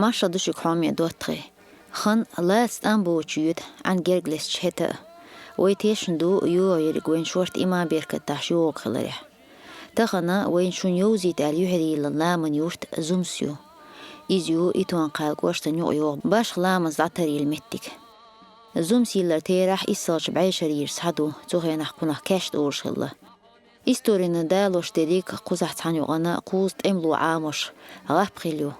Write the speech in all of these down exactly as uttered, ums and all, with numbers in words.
Маршал ду шуьга, хьоме доттагӀий. Хан лаца тӀам боцуш йоьду, Ӏан герга лесташ хӀета а. Вай тешна ду йогӀу ерриг вайн шортта иман-беркатехь йогӀу хиларехь. Тахана вайна шуна йовзийта аьлла юьхьар йиллина ламан юрт Зумса ю. Иза ю Итон-Кхаьллан кӀоштан юкъа йогӀу башха ламаза дӀатарйина меттиг. Зумса йилларан терахь иссалгӀачу бӀешарийра схьа ду, цу хенахь кхунах каьшт олуш хилла. Историна далош дерриг кхузахь цхьана юкъана кхузза тӀемало Ӏамош, гӀап хилла ю.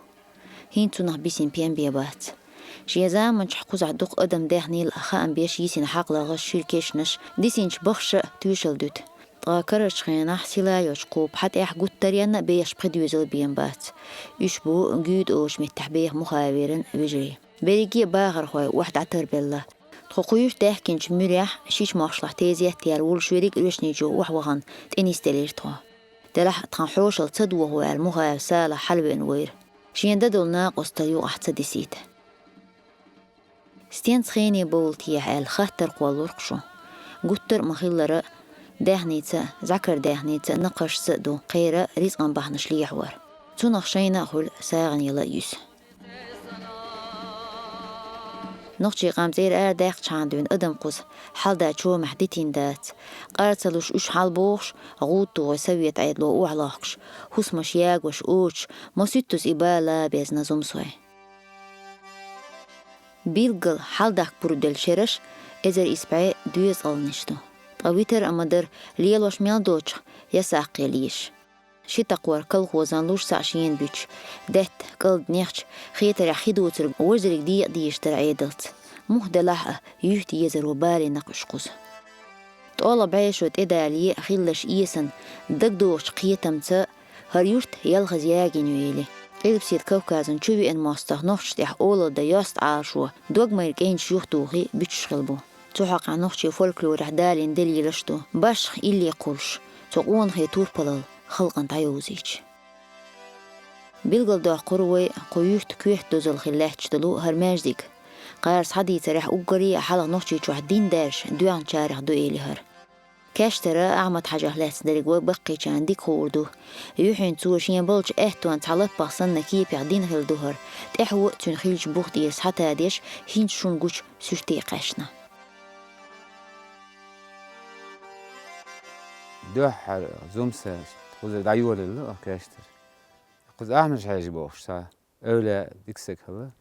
ХӀинца цунах бисина пен бен бац. Шен заманчохь кхузахь дукха адам даьхнийла, хаам беш йисина хьакъ-ларгӀаш, шира кешнаш, дисинчу бахша а тоьшалла дуьту. Ткъа карарчу хенахь сила йолчу кхупа хьан тӀехь гуттаренна а бехаш пхи доьзал бен бац. Уьш бу Гуьда олучу меттехь беха Мухаверан вежарий. Берриге а бахархой охьа дӀатарбелла. Тхо кху юьрта даьхкинчу муьрехь шича мохшлахь тезет а яьлла волуш верриг а оьшанчу охьавахана тӀе нисделира тхо. Делахь а тхан хьошалла ца дохо аьлла, Мухаев Салахь хьалавеана вайра. Шена дан долу накъосталла юкъахь ца дисийта. Стенца хене бовла техьа аьлла, хаттар кхоллура-кх шу. Гуттар а ма-хиллара, даьхница а, зӀакар даьхница а, накхашца а ду кхеран, рицкъан бахьанаш лехьор. Цунах шайна а хуьлу сагӀина яла а юьсу. Нохчийн къам цӀера арадаьккхичхьана дуьйна адам кхуза хьалда чомехь дитина дац. Къар ца луш уьш хьалабохуш, гӀуда тухий совет Ӏедало охьалохкуш, хӀусамаш ягош, оцуш, масуьттаза и бала безна зумсой. Билггал хьаладаккха пурба делла шераш эзар исс бӀе дезткъалнаш ду. Ткъа витар а ма-дарра, лелош мел доцчух я саккхе лезаш. Ши такхор колхозан луш цхьаъ шена буьтуш, даьтта кӀалд нехча, хетарехь хи доцург вожариг декъа дезаш дара Ӏедалца. Муха делахь а, юьхь езаро балийна-кх уьш кхуза. ТӀолгӀа бӀешо тӀедале а хилларш эсана, дагадогӀучу кхетамца хӀара юрт ялхаза ягийна ю или. Къилбаседа Кавказан чу веана мостагӀа нохчашна тӀехь олалла дан йоста Ӏалашо, догмайра кӀайнаш юхатухий буьтуш хилла бу. Цу хьокъехь нохчийн фольклорехь далийна делилаш а ду, башха илли кхуллуш, цу къонахе турпалалла халкъана дӀайовзийча. Билгалдоккхур вай кху юьртан коьрта дозалла хила лаьтташ долу хӀара маьждиг. Кхара схьадийцарехь, уггаре а хьалха Нохчийчохь дин даьржа доьгӀначарех ду эли хӀара. Каьштара Ахьмад-Хьаьжех лаьцна дерг вай баккхийчарна дика хуур ду. Юьхьанца цо шен болчу аьттонан цхьа лаппах санна кепехь дина хилла ду хӀара, тӀаьхьо а цуьнан хиллачу бух тӀера схьатадеш, хӀинца шуна гучу суьрте кхаьчна. Дуьххьара Зумса кхузара дӀайолаелла оха каьштара. Кхуза Ахьмад-Хьаьжа бохуш цхьа эвлаяъ дика стаг хилла.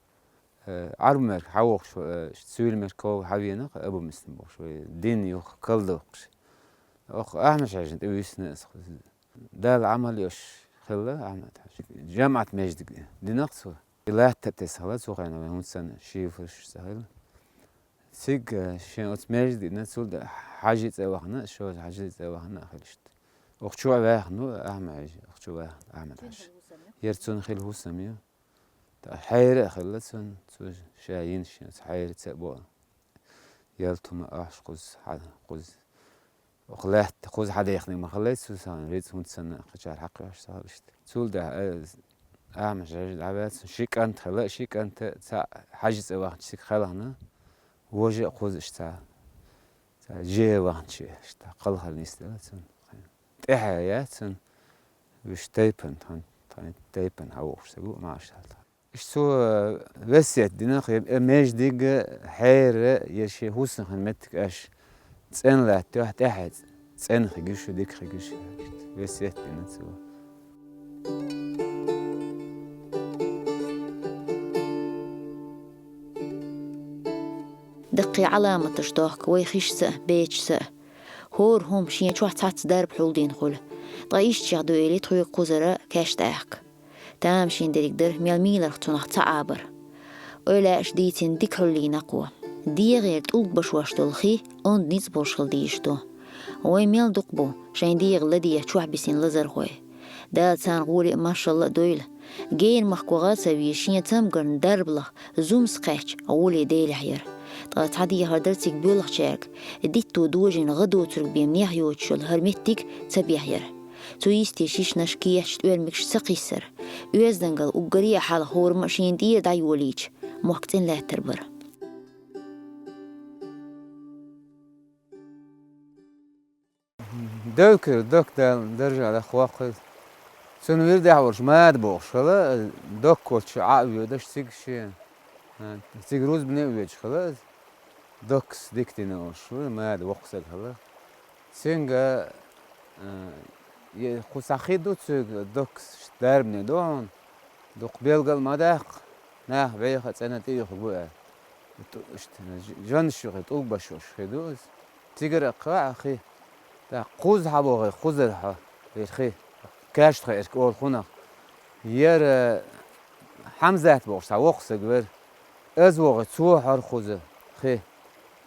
Э, Ӏарбамаьрга хьавогӀуш, э, Суьйламаьрга кога хьавеана-кх, Абу-Муслим бохуш, вай дин юха калдоккхуш. Оха Ахьмад-Хьаьжина тӀе вуьйсина аса кхуза. Дала Ӏамал йолуш хилла Ахьмад-Хьаьжа. ЖамаӀат маьждиг дина-кх цо. И латта а тесна хилла цу хенахь, вайн хӀунда санна шиферш ца хилла. Цига, э, шен оцу маьждигна цул тӀе Хьаьжин цӀе вахана, шозза Хьаьжин цӀе вахана а хилла иштта. Оха чу а ваьхна ву Ахьмад-Хьаьжа, оха чу ваьхна Ахьмад-Хьаьжа. Яра цунна хилла хӀусам ю. ТӀаккха хьера а хилла цунна, цо ша йина шен оцу хьераца а бо. Ялта хӀума ахьаш кхуза, хьа-, кхуза. Оха лаьтта кхуза хьадаьхнарг ма хиллай цо, сан рицкъ хӀунда санна кхечара хьакхоьхьуш ца хилла иштта. Цул тӀаьхьа, э, Ахьмад-Хьаьжа дӀаваьлла, ши кӀант хилла, ши кӀант цхьаъ Хьаьжин цӀе вахначу цига кхелхина, вожа а кхуза иштта цхьа, цхьа же вахначу иштта кхалхар нисделла цунна. ТӀаьхьа яц цунна, уьш тайпана, тхан, тхан тайпана хьавогӀуш стаг ву, машалла. Иштта цо, э, весет дина-кх, я, э, маьждиг, хьера, я шен хӀусамехь меттиг аш цӀена латтайохь, тӀаьхьа цӀена хигиш ю, дика хигиш ю. Весет дина цо. Даккхий Ӏаламаташ дохку вай хишца а, бецашца а. ХӀора хӀума шен чохь цхьацца дарба хьулдина хуьлу. Ткъа иштта чех дуьйли тхоьга кхузара каьшта аьхка. Тамашийна дерриг дара мел мийларх цунах ца Ӏабар. Ойла аьлча дийцина дика хьуллийна кхо. ДегӀера тӀулг башош долу хи онда ницкъ болуш хила дийш ду. Вай мел дукха бу, шайн дегӀан ладегӀа чохь бисина лазархой. Дала царна гӀоле а, маршалла а дойла. Генара махкахь а ца везаш, шен цамгарна дарба лаха, зумса кхаьчча, гӀоле Делехь яра. Ткъа цхьа дехар дара цига боьлхучаьрга, дитто дожийна гӀа доцург бен нех йоцуш йолу хӀара меттиг ца бехьа яра. Цу йисте шишнаш, кехаташ, тӀоьрмигаш ца кхиссара. Оьздангалла уггаре а хьалха хӀораммо шена тӀера дӀайолийча, мохк цӀена лаьттар бара. Девкар доккха Дала даржехь даккха воккхуьйту. Цунна вирдехь волуш Мада бохуш хилла, доккхачу Ӏа а воьдуш цига шен. Цига рузбане а воьдуш хилла иза. Доккхас дика дина олуш ву, Мада воккха стаг хилла. Цуьнга, э, е-, кху цхьа хи ду цуьнга, доккхас дарбане ду хьуна. Дукха белгал а ма даккха, нах веха а цӀена тӀеюьхург ву аьлла. Ту-, иштта, ж-, жаннаш юххе тӀулг баш йолуш хи ду иза. Цигара а кхаъ хи. ТӀаккха кхузза хьан вогӀий, кхузара хьо, вера хи. Каьшта хи эрка олу хунах. Яра Хьамзат бохуш цхьа воккха стаг вара. Аз вогӀий, цо хьора кхузза хи.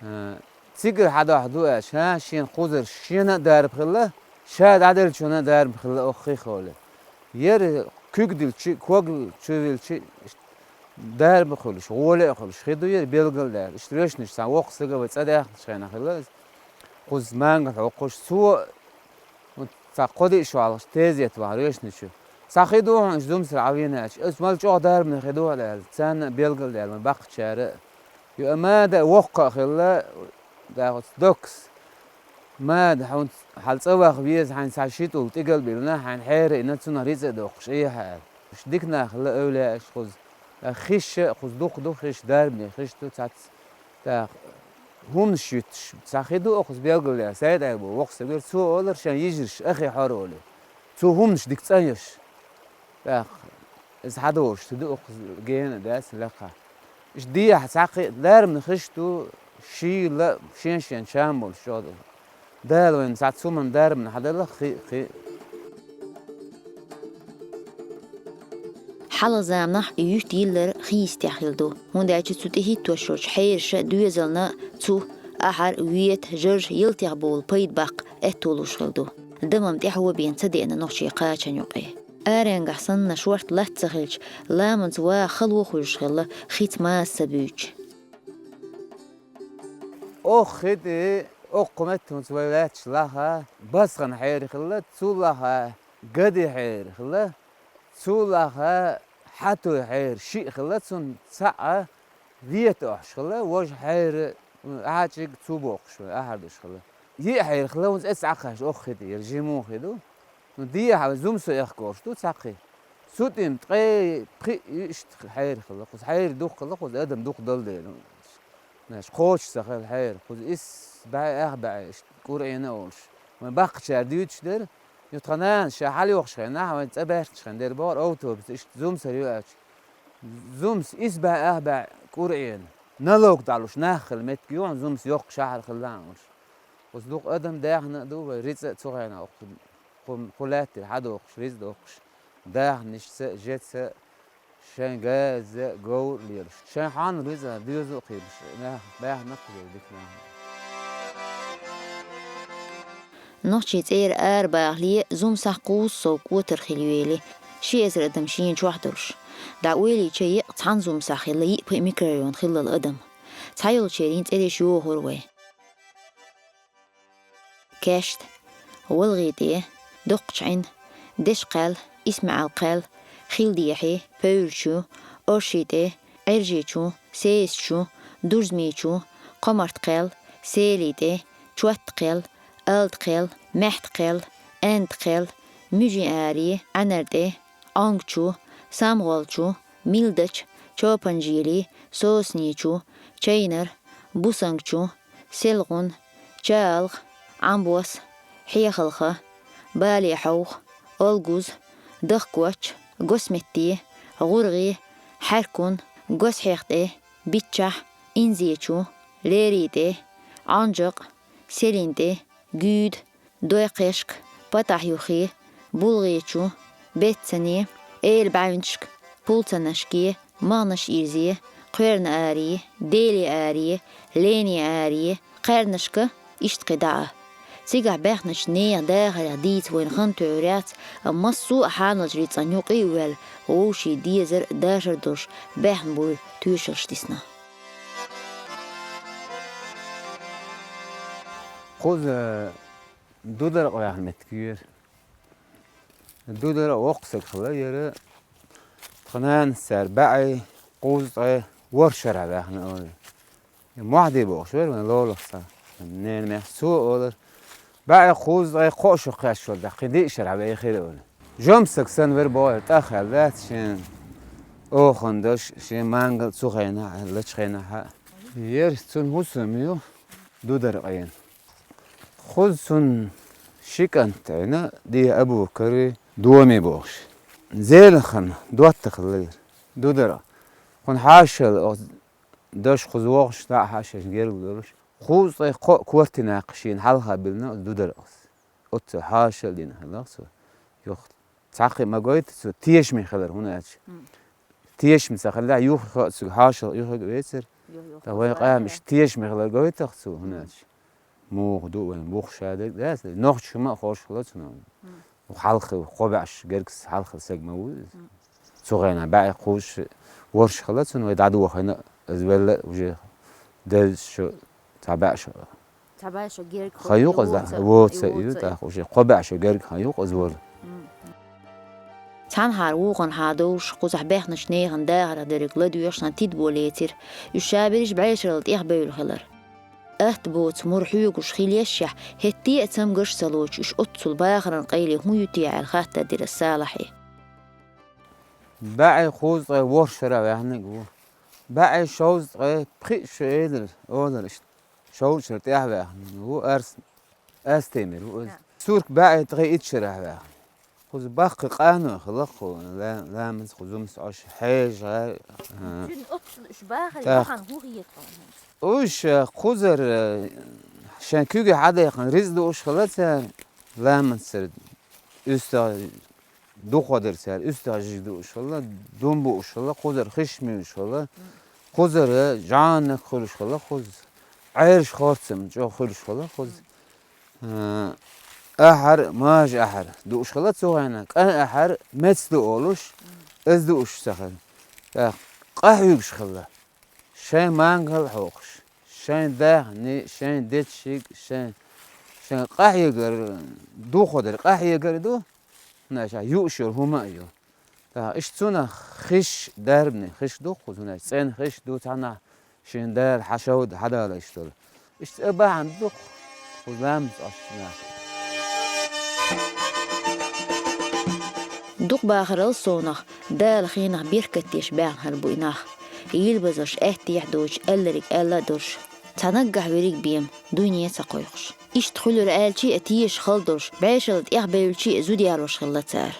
А, цигара хьан дохьа ду аьлча, ша шена кхузара шена а дарба хилла, ша дӀаделлачунна а дарба хилла оха хих олий. Яра куьг дилчи, ког чу вилчи, дарба хуьлуш, гӀоле а хуьлуш, хи ду яра белгал а даьлла. Иштта роьшнаш цхьа воккха стага вай цӀа даьхначу хенахь хилла иза. Кхузза мангал хьокхуш, цо, хӀун, цхьа кхо-диъ шо хьалха тезет вахьа роьшначу. Цхьа хи ду хьуна, уьш Зумсара Ӏа вийна аьлча, аса мала чӀогӀа дарбане хи ду хьуна аьлла, царна а белгал а даьлла, вайн баккхачара а. Ю Амада воккха а хилла, дагӀуц доккхас. Мада, хьуна хьал цӀа ваха веза, хьайна цхьа ши тӀулг тӀигал а биллина, хьайна хьера а йина, цунах рицкъа а доккхуш, Ӏехьа аьлла. Уьш дика нах хилла, эвлаяаш кхузза. Хиш а кхузза дукха ду, хиш дарбане хиш ду, цхьацца. ТӀаккха хӀуманаш юьттуш, цхьа хи ду оха кхузза белгалъяьлла, Сайд-Ӏаьрбо воккха стаг вара, цо олура шайн йижарша ахи хьора олий. Цо хӀуманаш дика цӀанъеш. ТӀаккха иза хьадолуш хи ду оха кхузза гена а дац лекха. Иштта дехьа цхьа кхин а дарбане хиш ду, шийла а, шен-шен чам болуш чӀогӀа ду. Дала вайна цхьацца хӀуманна дарбане хьаделла кхин а, кхин а. Хьалха заманахь юьрт йиллар хи йистехь хилла ду, хӀунда аьлча цу тӀе хӀиттош йолчу хьераша доьзална цу, ахьар, вета, жаржа, ялтех болу пайда баккха аьтто луш хилла ду. Дамам тӀаьхьо бен ца деана нохчийн кхачан юкъе. Аренгахь санна шорта латта ца хилча, ламанца ваха хало хуьлуш хилла, хица маса ца буьйцуш. Оха хи тӀе, оха кху меттахуца вай лаьтташ лаха, Басхан хьера хилла, цул лаха, Гади хьера хилла, цул лаха, Хьатуй хьера шиъ хилла, цунна цхьаъ вета охьуш хилла, важа хьера, ахьа чӀиг цу боккхуш вай, ахьар деш хилла. Йиъ хьера хилла, хӀунца эццахь Ӏакхаьчча оха хи тӀе, яра жиму хи ду. Ну, дехьа вай Зумсо эхка олуш ду цхьа кхин. Цу тӀе ткъе пхиъ иштта хьера хилла. Кхуза хьера дукха хилла, кхуза адам дукха дала дела. Наш кхочуш ца хилла хьера. Кхуза исс бӀе ах бӀе иштта КъурӀена а олуш. Вайн баккхачара дуьйцуш дара. Ю тхан нана ша хьалайохуш хенахь, вайн цӀа баьхначу хенахь дера бохура автобус, иштта Зумсара ю аьлча. Зумса исс бӀе ах бӀе КъурӀена. Налог дӀалуш нах хилла меттиг ю хьуна, Зумса йоккха шахьар хилла хьуна уьш. Кхуза дукха адам даьхна а ду, вай рицкъа а цу хенахь кху, кху, кху лаьттара хьадоккхуш, рицкъа доккхуш, даьхнашца а, жеца а, шайн газа а, говр а лелаш. Шайн хьанал рицкъа доьзал а кхийлуш, нах баьхна а кхузара дика нах. Нохчийн цӀера арабахале Зумсахь кхузза сов котар хилла йоьлу, ши эзар адам шена чохь долуш. ДӀа ойла йича, еккъа цхьана Зумсахь хилла йиъ-пхиъ микрорайон хиллал адам. Цхьайолчерийн цӀераш йохура вай. Каьшта, ВалгӀатӀе, Доккхачу Ӏин, Дешкхаьл, ИсмаӀалкхаьл, Хилдехье, Певрачу, ОршитӀе, Ӏержечу, Сесачу, Дурзмечу, Кхомарткхаьл, СелитӀе, Чоттакхаьл, Алтакхаьл, Маьхьтакхаьл, Антакхаьл, Муьжин-Аре, ӀаьнартӀе, Ӏонгачу, СамгӀолчу, Милдачу, Чопанжили, Соснечу, Чайнар, Бусангчу, СелгӀун, ЧаалгӀа, Ӏамбос, Хьехалха, Балехьовха, Олгуз, Дахкоч, Госметте, ГӀургӀи, Хьаьркун, ГосхьехтӀе, Биччахь, Инзечу, ЛеритӀе, Ӏонжакъ, СелинтӀе, Гуьйда, Дойкхешка, ПатахьюххӀе, БулгӀечу, Беццане, Элабаьвнашка, Пулцанашке, МагӀнаш-Ирзе, Кхоьрна-Аре, Деле-Аре, Лене-Аре, Кхаьрнашка, иштта кхин дӀа а. Цигахь баьхначу нехан дахарехь дийца вайна хан тоьур яц, амма массо а хьаналчу рицкъан юкъе а ваьлла, вовшийн дезар а, дашар а долуш баьхна буй тоьшаллаш дисна. Кхуза Дударкъ ваьхна меттиг яра. Дударкъ воккха стаг хилла яра. Тхан нанас цара бӀе кхузткъе ворхӀ шарахь ваьхна олий. Мохьди бохуш вара вайн лолахь цхьа. Ненан мехь цо олура. БӀе кхузткъе кхо шо кхаьччалц кхин диъ шарахь вехира олий. Жомсаг санна вер бохуьйту тӀаьхьа дац шен охан даш, шен мангал цу хенахь, лачу хенахь. Ер цуьнан хӀусам ю, Дударкъан. Кхуза цунна ши кӀант Ӏина, дехьа Абукари, Доми бохуш. Зелахана доттагӀа хилла ер, Дударкъа. Кхунна хьашал, оцу даш кхуза вогӀуш, дӀа а хьаша герга долуш. Кхузткъе кхоъ кортинаккха шена хьалха биллина оцу Дударкъас. Оццул хьашал дина хилла цо. Юха цхьаккха ма гойту цо тешаме хилар, хӀунда аьлча. Тешаме ца хилла, юха а цуьнга хьашал юхаг а вецара. Ткъа вайн къамаш тешаме хилар гойту-кх цо, хӀунда аьлча. Муха ду вайн бухуш а дерг дац, нохчо ма а хоржуш хилла цунах. Хьалха, кхо бӀе шо гергга хьалха саг ма ву иза. Цу хенахь бӀе кхузткъе ворхӀ шо хилла цунна, вай дӀадохийна, иза велла уже деза шо, цхьа бӀе шо. Цхьа бӀе шо герга хан ю-кх иза, воца, воца и ю, тӀаккха уже кхо бӀе шо герга хан ю-кх иза волу. Цхьанхьара вукхунхьа довш, кхузахь баьхначу нехан дахарх дерг ладоьгӀуш цхьана тидбо лецира, уьш шаберриш бӀешаралла тӀехбевлла хилар. Атта боцу мур хьоьгуш хилла ешшехь, хӀетте а цамгарш а ца лоцуш, уьш оццул бахаран къайле хӀун ю те аьлла хаттар дира Салахье. БӀе кхузткъе ворхӀ шарахь ваьхнарг ву. БӀе шовзткъе пхиъ шо элира, олура иштта. Шовзткъа шо тӀаьхьа ваьхнарг ву, Арс-, Астемир ву иза. Сурт бӀе ткъе итт шарахь ваьхна. Кхуза баккхий къано хилла кху ла-, ламанца кху зумса Ӏаш хьежа гӀар, а. Цуьнан оццул уьш бахаран бахьана хӀун хета хьуна? Уьш, а, кхузара, а, шайн куьйга хьадаьккхина ризкъ дууш хилла цара, ламанцара уьстагӀ дукха дара цара, уьстагӀ жижиг дууш хилла, дум бууш хилла, кхузара хиш муьйлуш хилла, кхузара жӀаннаг хуьлуш хилла кхуза, Ӏераш хорцам чӀогӀа хуьлуш хилла кхуза. А, ахьар, мажа ахьар дууш хилла цу хенахь, кӀайн ахьар меца ду олуш, иза дууш ца хилла. ТӀаккха къахьоьгуш хилла. Шайн мангал а хьокхуш, шайн даьхни, шайн дечиг, шайн, шайн къахьегар, духо дерг къахьегар ду, хӀунда аьлча юуш йолу хӀума а ю. ТӀаккха иштта цунах хиш, дарбане хиш ду кхуза, хӀунда аьлча цӀена хиш ду, цхьанхьа шен дала хьан шовда хьадалайш долу. Иштта цӀа бахьана ду кхуза ламанца Ӏаш нах. Дукха бахарал совнах, Дала хенах беркат деш баьхна хир бу и нах. Йилбазарш аьттехьа доцуш, аьлларг аьлла а долуш. Цхьа наггахь верриг бен дуьне а ца кхойкхуш. Иштта хуьлура аьлчи а, тешаш хала долуш, бӀешалла тӀехбевллачи а зуда ялош хилла цара.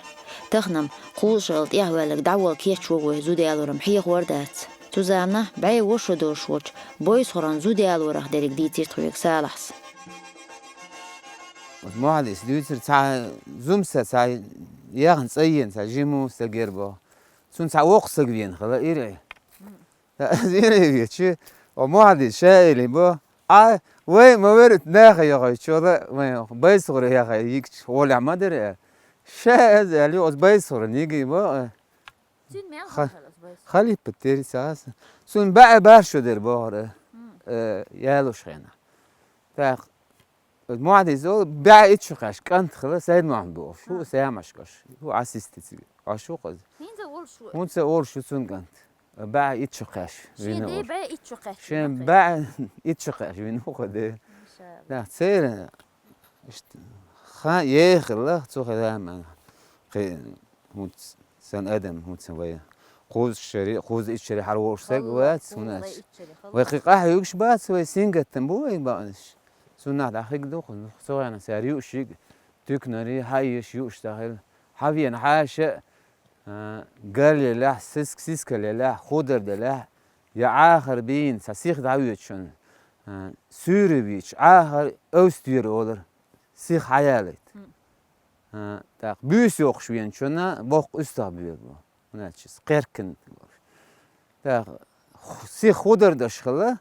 Тахана-м кхузткъа шарал тӀехваьлларг дӀавала кечвогӀу вай зуда ялоран хьехор дац. Цу заманахь бӀе ворхӀ шо долуш волчу Бойсхуран зуда ялорах дерриг дийцира тхоьга Салахьас. Оцу Мухьадис дуьйцура, цхьа зумса, цхьа яхна цӀа йина, цхьа жима стаг яра боху. Цунна цхьа воккха стаг веана хилла, ирхӀе. Иза ирхӀе веача, оцу Мухьадис ша элира боху: «Ӏа, вай ма вара, наха яхийтича вала, вайн Бойсхура яхийта йигча гӀолехь ма дара», – аьлла. Ша иза аьлла, оцу Бойсхуран йигий боху. Цуьнан мел хала хилла оцу Бойсхур? Халипа тери ца хаса. Цунна бӀе бархӀ шо дара бохура, э, ялош хенахь. ТӀаккха Мухьадис олу, бӀе итт шо кхаьчна кӀант хилла Сайд-Мухьаммад бохуш. ХӀу а Саьмашкаш. ХӀу а Ӏасистицига. Ӏаш ву кхуза. ХӀинца олуш ву? ХӀунца олуш ву цуьнан кӀант. БӀе итт шо кхаьчна. Шен ден бӀе итт шо кхаьчна. Шен бӀе итт шо кхаьчна вина ву кху ден. Маша Аллах. Да, церан, иштта, хан ехалла, цу хилама. Кхин, хӀунца сан адам, хӀунца вай. Кхуза шари, кхуза итт шари хьалволуш саг вац, хӀунда аьлча вай кхин къахьоьгуш бац, вай сингаттам бу вай баанаш. Цунах дӀахиг ду, цу хенахь цара юуш йиг, туькнари, хьаеш юуш ца хилла. Хьавена хьаша, а, гал елахь, сиск-, сискал елахь, худар делахь, я Ӏахар бийна, цхьа сиха дӀавоьдуш шуна, а, суьйре вийча, Ӏахар овста вера олура, сиха хьаялийта. А, тӀаккха буьйса йоккхуш веначунна боккха уьстагӀ боьлу. ХӀунда аьлча иза кхеркина. ТӀаккха ху-, сиха худар даш хилла,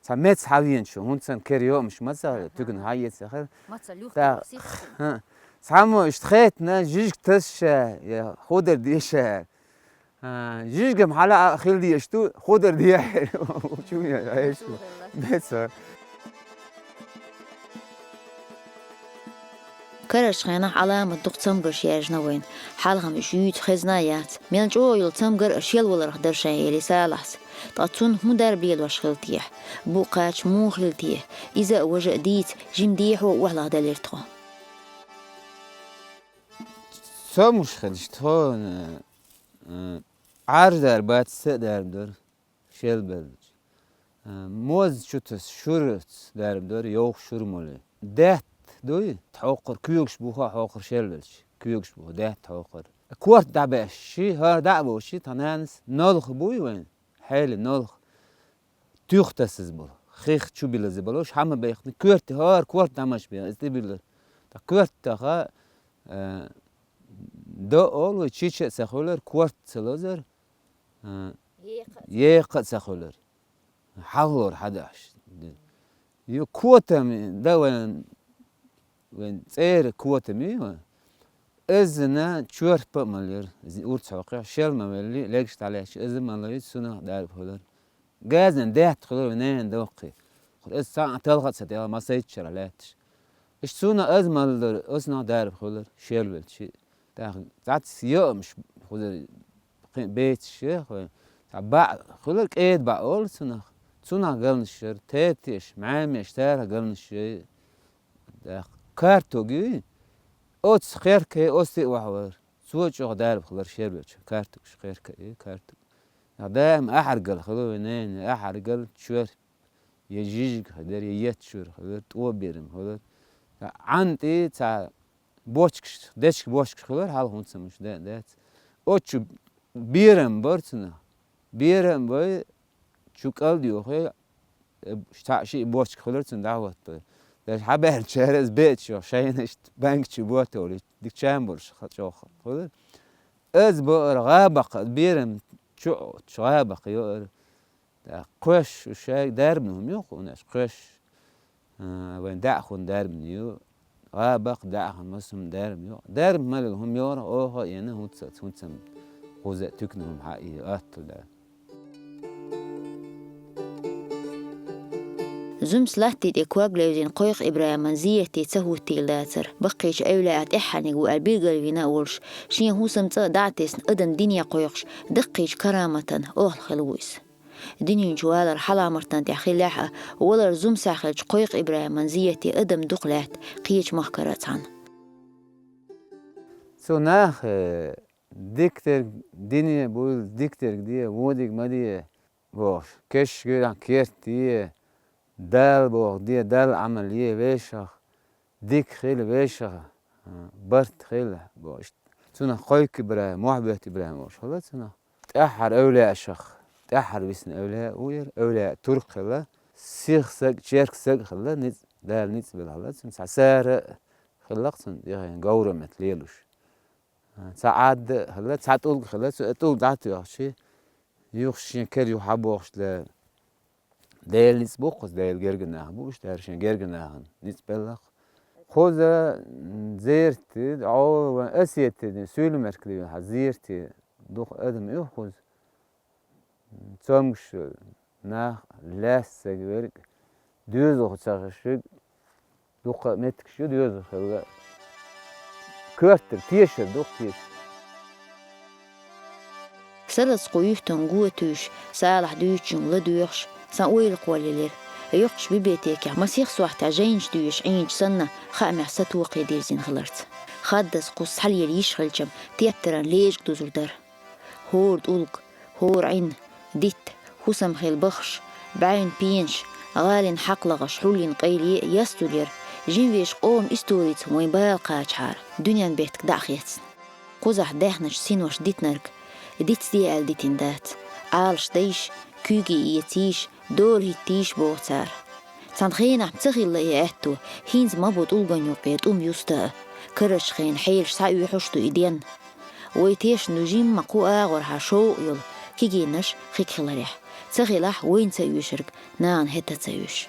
цхьа меца хьавеначу, хӀунда сан кера йоамаш ма ца хилла, туькана хьаэца хилла. Маца люхтура сиха. ТӀаккха, хӀа, цхьаммо иштта хетна, жижиг тасша, я худар деша. А, жижигам хьала а хила дезаш ду, худар дехьа. Чу я, ай, шу. Меца. Карарчу хенахь Ӏаламат дукха цамгарш яьржина вайна. Хьалха-м уьш юьйцу хезна а яц. Мел чӀогӀа йолу цамгар а шел валарх дара шайн, элира Салахьас. Ткъа цунна хӀун дарба лелош хилла техьа? Букъ кхача муха хилла техьа? Иза а, важа а дийца, жима дехьо а охьалахь делира тхо. Цомгуш хилча тхо, э, э, Ӏарждар бац са а дарба дара, шел белча. Э, моз чу таса шураца дарба дара, йовха шура моле. Даьтта дуй, тхьокхар куьйгаш буха, хьокхар шел белча. Куьйгаш буха, даьтта хьокхар. Корта дӀабаьшши, хӀара дӀа а бовши, тха нанас нолха буй вайн, хьели нолха. Туьха тасаза болу, хих чу билаза болу, уьш хьама бехна, коьрта хӀара корта дӀамаш беха, иза тӀе биллар. Ткъа коьртаха, э, до олу, чича а ца хуьлар, корта ца лозар, э, екха а ца хуьлар. Хьалхалора хьадахьаш. Ю котам да вайн, вайн цӀера котам ю. Иззана чорпа а малар, зи урц хьокхехь, шел ма велли, легаш дӀалаьцча, иза малуьйту цунах дарба хуьлар. Газан даьтта хуьлар вайн ненан доккхий. Хьур иза цхьаъ талха а ца тела, масайччара лаьтташ. Иштта цунах иза маллар, оцунах дарба хуьлар, шел велчи. ТӀаккха цхьацца йоамаш хузар кхин бецаш яхой. Цхьа баӀ хуьлар, кӀеда баӀ олу цунах. Цунах галнаш яра, тетеш, мӀамеш, тара галнаш яй. ТӀаккха картуг юй, оцу кхеркай оцу тӀе а вахьавар. Цо чӀогӀа дарба хилар шервечу. Картугаш кхерка и, картуг. Даим ахьаргал хило вай ненан, ахьаргал чор. Я жижиг хилар, я еттачуьра хилар, тӀо берам хилар. Ӏан тӀе цхьа бочкаш, дечка бочкаш хилар, хьалха хӀунца муш да-, дац. Оцу чу берам бар цунах. Берам бай, чу кӀалдоьху, э, цхьаъ шиъ бочка хилар цунна дӀахӀоттабар. Даже хьабаьллачара иза беача йоху шайна иштта банка чу бо а толуьйту, дика чам болуш ха-, чӀогӀа хилар. Иза бо ара гӀа баккха, берам чу а оцу гӀа баккха йо ара. ТӀаккха кхоьш шайга дарбана хӀума ю, хӀунаш кхоьш, а, вайн даьӀахун дарбана ю, гӀа баккха даьӀахун масум дарбана ю. Дарба малал хӀума йора, оха а йина, хӀунца, хӀунца кхуза а туькна хӀума хьа и аттал да. Зумс латти тӀе ког левзина Кхойкха ИбрахӀиман зерте ца хӀуттийла дацара, баккхийчу эвлаъ тӀаьххьарниг ву аьлла билгалвина а волуш, шен хӀусам цӀа а дӀа а тесна, адам дине кхойкхуш, даккхийчу караматан охьа хилла ву иза. Дуьнен чу валар хьаламартан тӀехь хиллехь а, валар Зумсахь хилча Кхойкха ИбрахӀиман зерте адам дукха лаьтта кхечу махкара а цхьаьна. Цу нах, э, дикатерг дине буйла, дикатерг де, вон диг ма де, бохуш, кешаш гуьйрахь керт де, Дала боху де, Далла Ӏамал е вешах, дика хила вешах, а, барт хила, бохуш. Цунах Кхойкха ИбрахӀим, Мохьбет ИбрахӀим волуш хилла цунах. ТӀаьххьара эвлаьшах, тӀаьххьара висина эвлаьа ву яра, эвлаьа турк хилла, сиха саг, черк саг хилла, ницкъ, Дала ницкъ белла хилла цунна. Цхьа Сара а хилла-кх цунна, яхана говрамет лелуш. Цхьа Ӏадда а хилла, цхьа тӀулг а хилла, цу тӀулг дӀатоьхчи, юха шен кер юха хьабохуш ле, Делан ницкъ бу-кх иза, Делан гергара нах бу уьш, дара шен гергара нахана ницкъ белла-кх. Кхуза, м, зерти, Ӏо ван Осетия, Суьйлмарка дийна хьан зерти дукха адам ю кхуза. Цомгуш нах, лаьцна саг верг, доьзалхо ца хиш верг, дуккха а меттигаш ю доьзалхо хилла. Коьртара тешар ду-кх, тешар. Сарацкъо юьхтан го туьйш, салахь дуьйцучуьнга ладоьгӀуш, цхьа ойла кхоллаелира. Йоккхачу библиотекехь масех сохьтехь жайнаш доьшуш Ӏийначу санна, хаамехь сатохе дирзина хиларца. Хаддаза кхуза схьалела йиш хилчам, тептаран лежиг дузур дара. ХӀора тӀулг, хӀора Ӏин, дитт, хӀусам хила бахаш, бӀаьвнан пенаш, гӀалин хьакхлагӀаш, хьуллин къайле а ястур яра, жима вешан къоман историца вайн бала кхачахьара, дуьненан беттиг дӀа а хецна. Кхузахь даьхначу синоша дитинарг, дицде аьлла дитина дац, Ӏалаш дайша, куьйге эцийша, дола хӀиттийша боху цара. Цхьана хенахь ца хилла и аьтто, хӀинца ма бу тӀулган юккъе тӀум юста а, карарчу хенан хьелаш схьаоьхьуш ду и денна. Вай тешна ду жимма кху агӀорхьа шовкъ йолу кегийнаш хика хиларехь, ца хилахь вайна ца оьшург нахана хӀетта ца оьшу.